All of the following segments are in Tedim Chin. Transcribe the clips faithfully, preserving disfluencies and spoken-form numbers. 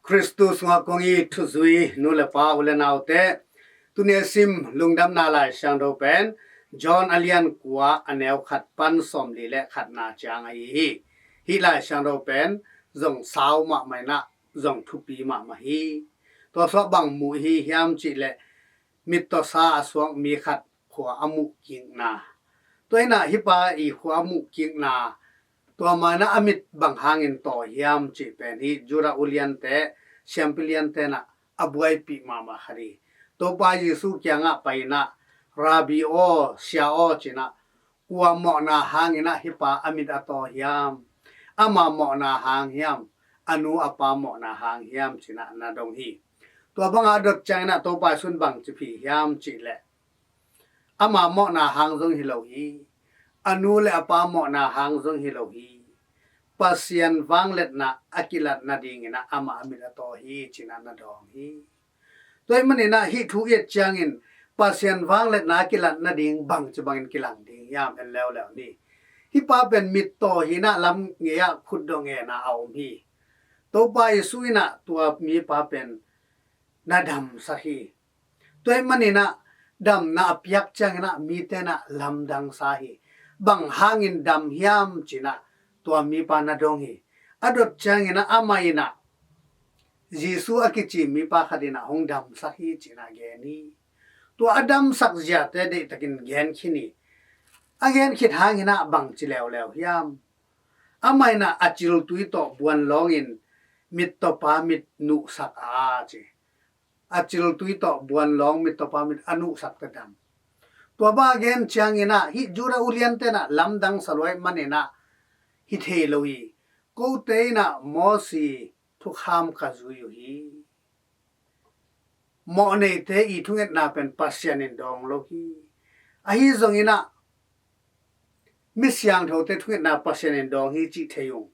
Khristu sungah kong it thuzui nu le pa, u le naute, tuni a sim Lungdamna Lai Siangtho pen John a lian kua, a neu khat pan sawmli le khatna ciang ahi hi. Hih Lai Siangtho pen zong sau mahmah in ah, zong thupi mahmah hi. Tua sungah bang mu i hi hiam cih leh, mittawsa a suak mi khat khua a muhkikna. Tua in ah hih pa i khua a muhkikna, tua ma in ah a mit bang hangin taw hiam cih pen hih Judah uliante, siampi liante in ah a buaipih mahmah khat hi. Topa Jesu kiangah pai in ah, "Rabbi aw, Sia aw," ci in ah, "Kua mawhna hangin ah hih pa a mit a taw hiam? Ama mawhna hang hiam, a nu a pa mawhna hang hiam?" ci in ah na dong hi. Tua bangah a dot ciangin ah Topa Jesu in bang ci pih hiam cih leh, ama mawhna hang zong hi lo hi. A nu le a pa mawhna hang zong hi lo hi. Pasian vangliatna a kilat nadingin ah ama a mit a taw hi, ci in ah na dawng hi. Tua ahih manin ah hih thu i et ciangin Pasian vangliatna a kilat nading bangci bangin kilang ding hiam, en leuleu ni. Hih pa pen mittaw hi in ah lam ngei ah khutdawh ngen a om hi. Topa Jesu in ah tua mipa pen na damsak hi. Tua ahih manin ah damna a piak ciangin ah mite in ah lamdang sa hi. Bang hangin dam hiam ci in ah tua mipa na dong hi. A dot ciangin ah amah in ah Jesu a kici mipa khat in ah hong damsak hi, ci in ah gen hi. Tua a damsak ziate deihtakin gen khin hi. A gen khit hangin ah bang ci leuleu hiam? Amah in ah a ciltui tawh buan lawngin mittawpa mit nuhsak a, ci. A ciltui tawh buan lawng mittawpa mit a nuhsak teh dam. Tua bang a gen ciangin ah hih Judah uliante in ah lamdang sa lua ahih manin ah hi thei lo hi. Kote in ah Mosi thukham ka zui uh hi. Mawhneite i thungetna pen Pasian in dawng lo hi. Ahi zongin ah mi siangthote thungetna Pasian in dawng hi cih thei ung.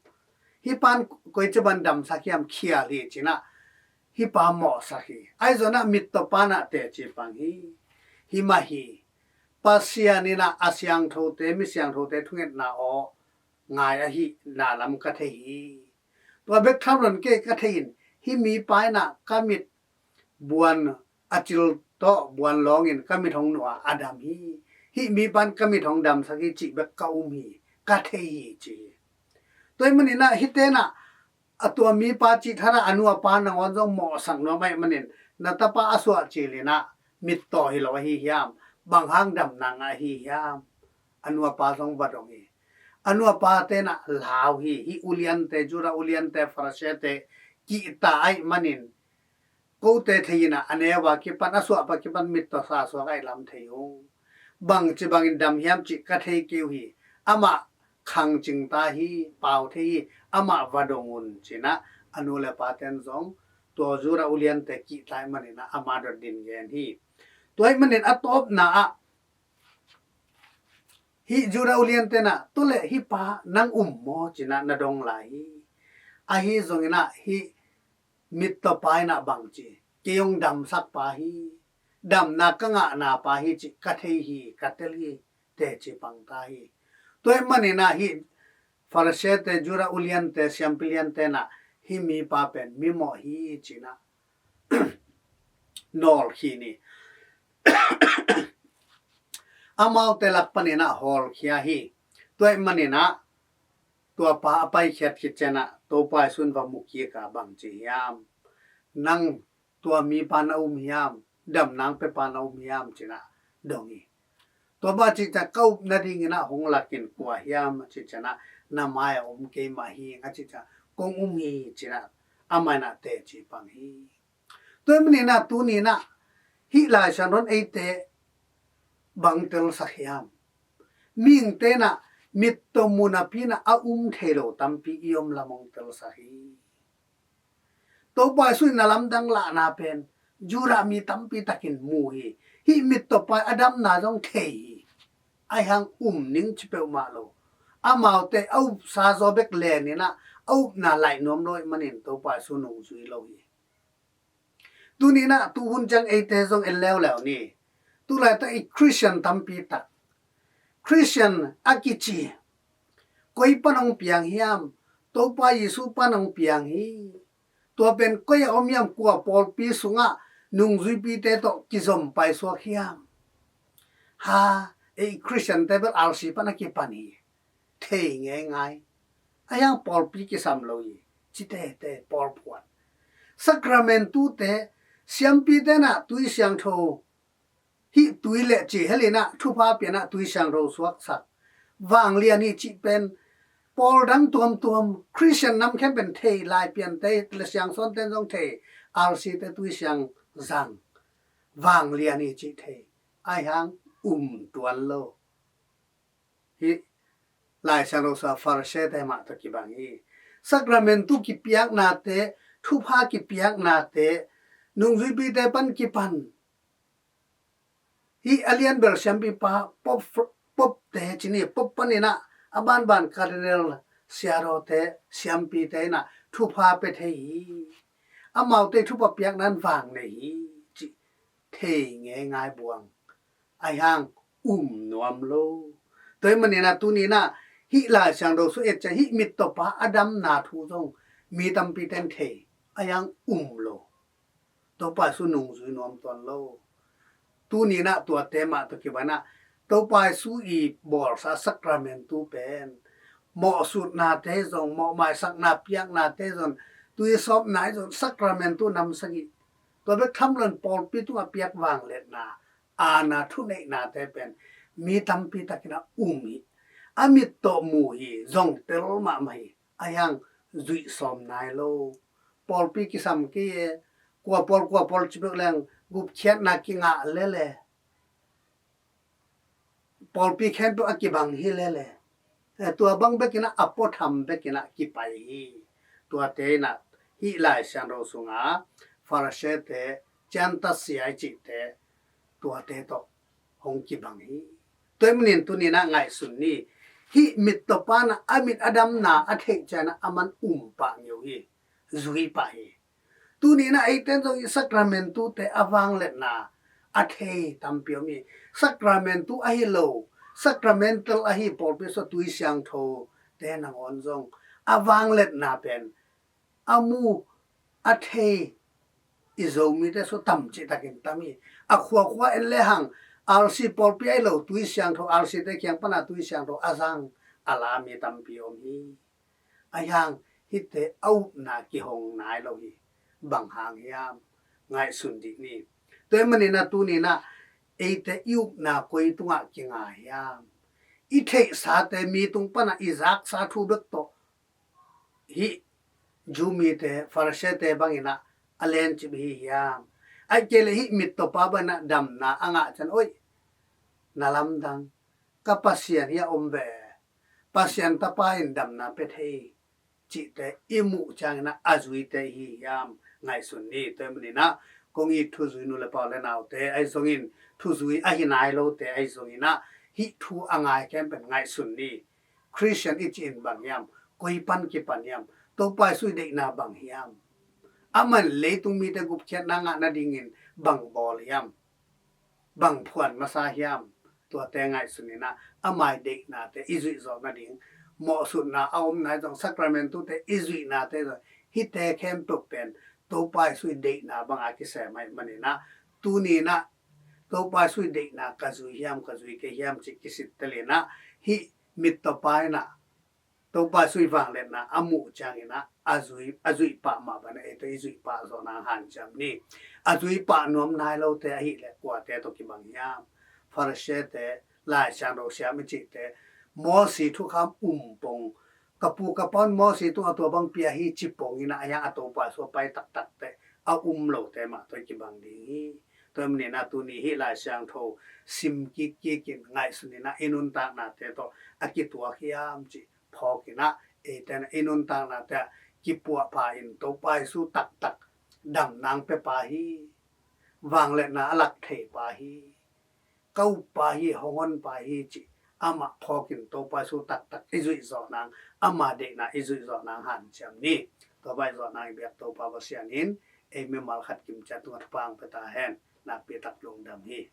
Hih pa in koici bang damsak hiam, khial hi, ci in ah hih pa mawhsak hi. Ahi zongin ah mittawpa in ah teci pang hi. Hi mah hi. Pasian in ah a siangthote, mi siangthote thungetna aw ngai ahihna lam ka thei hi. Tua bek tham lo in kei ka thei in, hih mipa in ah ka mit buan, a cil tawh buan lawngin ka mit hong nuh a, a dam hi. Hih mipa in ka mit hong damsak hi cih bek ka um hi, ka thei hi, ci hi. Tua ahih manin ah hihte in ah a tua mipa cih thadah a nu a pa nangawn zong mawhsak nuam ahih manin, na tapa a suah cil in ah mittaw hi lo ahi hiam? Bang hang damna ngah ahi hiam? A nu a pa zong va dong hi. A nu a pate in ah lau hi. Hih uliante, Judah uliante, Pharisee-te kihta ahih manin, kote thei in ah a neu a kipan, a suah pa kipan mittawsa suak ahih lam thei ung. Bangci bangin dam hiam cih ka thei kei uh hi. Amah khangcing ta hi, pau thei hi, amah va dong un, ci in ah a nu le pate in zong tua Judah uliante kihta ahih manin ah ama dot dingin gen hi. Tua ahih manin a tawpna ah hih Judah uliante in ah, "Tua leh hih pa nang um maw?" ci in ah na dong lai hi. Ahi zongin ah hih mittawpa in ah bang ci, "Kei hong damsak pa hi, damna ka ngahna pa hi cih ka thei hi, ka tel hi," teci pang ta hi. Tua ahih manin ah hih Pharisee-te, Judah uliante, siampi liante in ah hih mipa pen mimawh hi, ci in ah nawlkhin hi. Amaute lak panin ah hawlkhia hi. Tua ahih manin ah tua pa a paikhiat khit ciangin ah Topa Jesu in va mu kik a, bang ci hiam? "Nang tua mipa na um hiam? Damna hong pia pa na um hiam?" ci in ah dong hi. Tua bang a cih ciang, "Ka up nadingin ah hong lak in, kua hiam?" a cih ciangin ah, "Na mai-ah om keimah hi ing," a cih ciang, "Kong um hi," ci in ah amah in ah teci pang hi. Tua ahih manin ah tuni in ah hih Lai Siangtho in eite bang telsak hiam? Mihingte in ah mittaw mu napi in ah a um thei lo tampi i om lam hong telsak hi. Topa Jesu in a lamdang lahna pen Judah mi tampi takin mu hi. Hih mittawpa a damna zong thei hi. Ahi hang um ning ci peuhmah lo. Amaute a upsa zaw bek len in ah a upna laih nuam lo ahih manin Topa Jesu nungzui lo hi. Tuni in ah tuhun ciang eite zong en leuleu ni. Tulaitak i Khristian tampi tak, Khristian a kici, koi pan hong piang hiam? Topa Jesu pan hong piang hi. Tua pen koi a om hiam, kua pawlpi sungah nungzuipite tawh kizom paisuak hiam? Ha, ei Khristiante bel R C pan a kipan hi. Thei ngeingai. A hiang pawlpi kisam lo hi. Ci teitei, pawlphuan. Sakramentute, siampite na tui siangtho, hih tui le ci hel inah thupha pianah tui siangtho suaksak. Vanglian hi cih pen pawl dang tuamtuam, Khristian nam khempeuh in thei, Laipiante le Siangsawnte in zong thei, R C te tui siang zang. Vanglian hi cih thei. A hiang um tuan lo. Hih Lai Siangtho sua Pharisee-te mah tawh kibang hi. Sakramentu kipiaknate, thupha kipiaknate, nungzuipite pan kipan. Hih a lianbel siampipa, Pope, Pope-te ci ni, Pope paninah a banban Cardinal, siadawte, siampite inah thupha pia thei hi. Amaute thupha piakna in vang nei hi, cih thei ngeingai buang. A hiang um nuam lo. Tua hi maninah tuninah hih Lai Siangtho sua et ciang hih mittawpa a damna thu zong mi tampite in thei. A hiang um lo. Topa Jesu nungzui nuam tuan lo. Tuninah tuate mah tawh kibanah Topa Jesu i bawlsa sakramentu pen mawhsutnate zong, mawhmaisakna piaknate zong, tui sawpna i zong, sakramentu nam sagih. Tua bek tham loin pawlpi tungah piak vangliatna, aana, thuneihnate pen mi tampi takinah um hi. A mit tawh mu hi, zong tel mahmah hi. A hiang zuih sawm nai lo. Pawlpi kisam kei e, kua pawl kua pawl ci bek leng gupkhiatna kingah lele. Pawlpi khempeuh a kibang hi lele. Eh, tua bang bekinah a puatham bekinah kipai hi. Tuate inah hih Lai Siangtho sunga Pharisee-te, ciantasia i cihte, tuate tawh hong kibang hi. Tua hi manin tuninah ngaihsun ni. Hih mittawpa inah a mit a damna a theih cianginah a man um pah ngeu hi. Zui pah hi. Tuninah eite in zong i sakramentute a vangliatna a thei tampi om hi. Sakramentu ahi lo, sacramental ahi pawlpi sua tui siangthote nangawn zong a vangliatna pen a mu, a thei i Zomite sua tam cihtakin tam hi. A khuakhua en lehang R C pawlpi ahi lo tui siangtho, R C-te kiang pana tui siangtho a zang a la mi tampi om hi. A hiang hihte a upna kihong nai lo hi. Bang hang hiam? Ngaihsun dih ni. Tua hi maninah tuninah eite i upna koi tungah kinga hiam? I theihsate mi tung panah i zaksa thu bek tawh hih Jew mite, Pharisee-te banginah a lencip hi hiam? Ahih kei leh hih mittawpa banginah damna a ngah ciang, oi, na lamdang, ka Pasian hi a om ve, Pasian Tapa in damna pia thei, cihte i muh cianginah a zuite hi hiam? Ngaihsun ni. Tua hi maninah kong it thuzui nu le pa le naute ahi zongin, thuzui ahi nai lote ahi zonginah hih thu a ngai khempeuh ngaihsun ni. Khristian i cih in bang hiam? Koi pan kipan hiam? Topa Jesu i deihna bang hiam? Aman leitung mite gupkhiatna ngah nadingin bang bawl hiam? Bang phuan masa hiam? Tuate ngaihsun inah ama i deihnate i zuih zawh nading, mawhsutna a om nai zong, sakramentute i zuihnate zong, hihte khempeuh pen Topa Jesu i deihna banga kisem ahih maninah tuninah Topa Jesu i deihna ka zui hiam, ka zui kei hiam cih kisittel inah hih mittawpa inah Topa Jesu i vangliatna a muh cianginah a zui, a zuih pah mah banah eite i zuih pah zawh nang hanciam ni. A zuih pah nuam nai lote ahih leh kuate tawh kibang hiam? Pharisee-te, Lai Siangtho siam i cihte, Mawsi thukham um pong, ka pu ka pa un Mawsi tungah tua bang pia hi ci pong inah a hiang a Topa Jesu a pai taktakte a um lote mah tawh i kibang ding hi. Tua hi maninah tuni hih Lai Siangtho sim kikkik in ngaihsun inah i nuntaknate tawh a kituak hiam cih phawk inah eite inah i nuntaknate ah kipuahpha in Topa Jesu taktak damna hong pia pa hi. Vangliatna a lak thei pa hi. Ka uppa hi, hong honpa hi cih amah phawkin Topa Jesu taktak i zuih zawh nang, ama deihna i zuih zawh nang hanciam ni. Tua bang i zawh nang i biak Topa Pasian in ei mimal khat kim ciat tungah thupha hong pia ta hen. Nakpi tak lungdam hi.